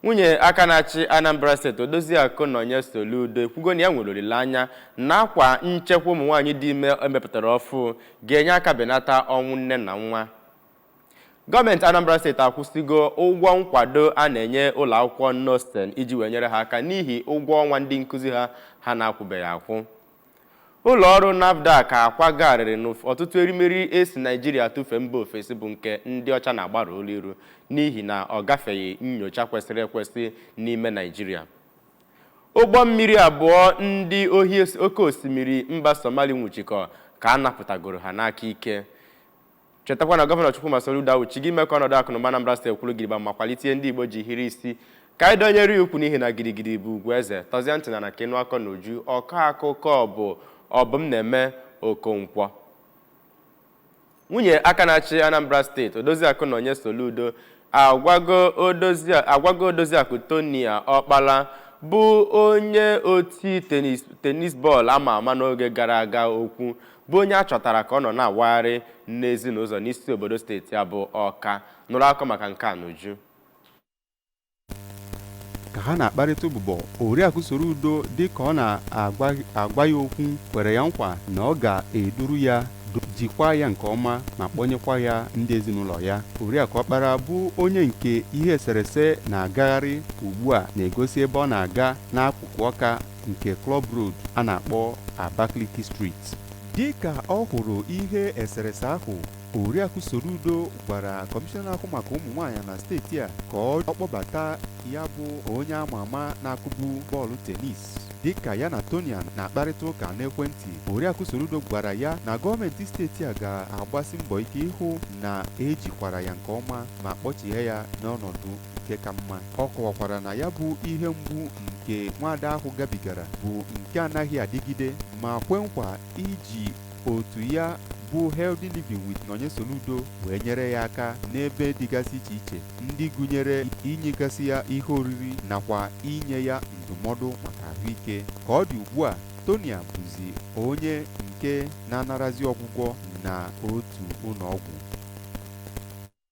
Nwunye aka na-achị Anambra Steeti, Odoziakụ Nonye Soludo, ekwugo na ya nwere olileanya na akwa nchekwa ụmụ nwaanyị dị ime emepụtara ọfụ ga-enye aka benata ọnwụ nne na nwa. Gọọmenti Anambra Steeti akwụsịgo ụgwọ nkwado a na-enye ụlọ akwụkwọ NOSTEN iji wee nyere ha aka n'ihi ụgwọ ọnwa ndị nkụzi ha ha na-akwụbeghị akwụ. Ụlọ ọrụ NAFDAC akwagharịrị n'ọtụtụ erimeri esi Naijiria tụfee mba ofesi bụ nke ndị ọcha na-agbara olu iru n'ihi na ọ gafeghị nyocha kwesịrị ekwesị n'ime Naijiria. Ụgbọ mmiri abụọ ndị ohi oke osimiri mba Somali nwụchikọ ka a napụtagoro ha n'aka ike. Chetakwa na Gọvanọ Chukwuma Soludo awụchigo ime ka ọnọdụ akụnụba Anambra Steeti kwuru gidigba ma kwalite ndị Igbo ji hiri isi ka anyị dọnyere ukwu, n'ihi na gidigidi bụ ugwu eze. Tọzie ntị na ka ịnụ akọ na uju ọkọ akụkọ bụ ọbụm na-eme Okonkwo. Nwunye aka na-achị Anambra Steeti, Odoziakụ Nonye Soludo, agwago Odoziakụ Tonia Ọkpala, bụ onye oti tennis bọọlụ ama ama n'oge gara aga okwu, bụ onye a chọtara ka ọ nọ na-awagharị n'ezinụzọ n'isi obodo steeti a bụ Ọka. Nụrụ akọ maka nke a n'uju. Ka ha na-akparịta ụbụbọ, Oriakụ Soludo, dịka ọ na-agwa ya okwu, kwere ya nkwa na ọ ga-eduru ya, jikwaa ya nke ọma ma kpọnyekwa ya ndị ezinụlọ ya. Oriakụ Ọkpara, bụ onye nke ihe eserese na-agagharị ugbu a na-egosi ebe ọ na-aga n'akụkụ Ọka nke Club Road a na-akpọ Abakaliki Street. Dịka ọ hụrụ ihe eserese ahụ, Oriakụ Soludo gwara kọmishọna ahụ maka ụmụ nwaanyị na steeti a ka ọ kpọbata ya bụ onye ama ama na-akụbu bọọlụ tennis. Dịka ya na Tonia na-akparịta ụka n'ekwentị, Oriakụ Soludo gwara ya na gọọmenti steeti a ga-agbasi mbọ ike ịhụ na ejikwara ya nke ọma ma kpọchie ya n'ọnọdụ nke ka mma. Ọ kọwakwara na ya bụ ihe mgbu nke nwaada ahụ gabigara bụ nke anaghị adịgide, ma kwe nkwa iji otu ya bụ Healthy Living with Nonye Soludo wee nyere ya aka n'ebe dịgasị iche iche, ndị gụnyere inyegasị ya ihe oriri nakwa inye ya ndụmọdụ maka ahụike. Ka ọ dị ugbu a, Tonia bụzi onye nke na-anarazi ọgwụgwọ na otu ụlọọgwụ.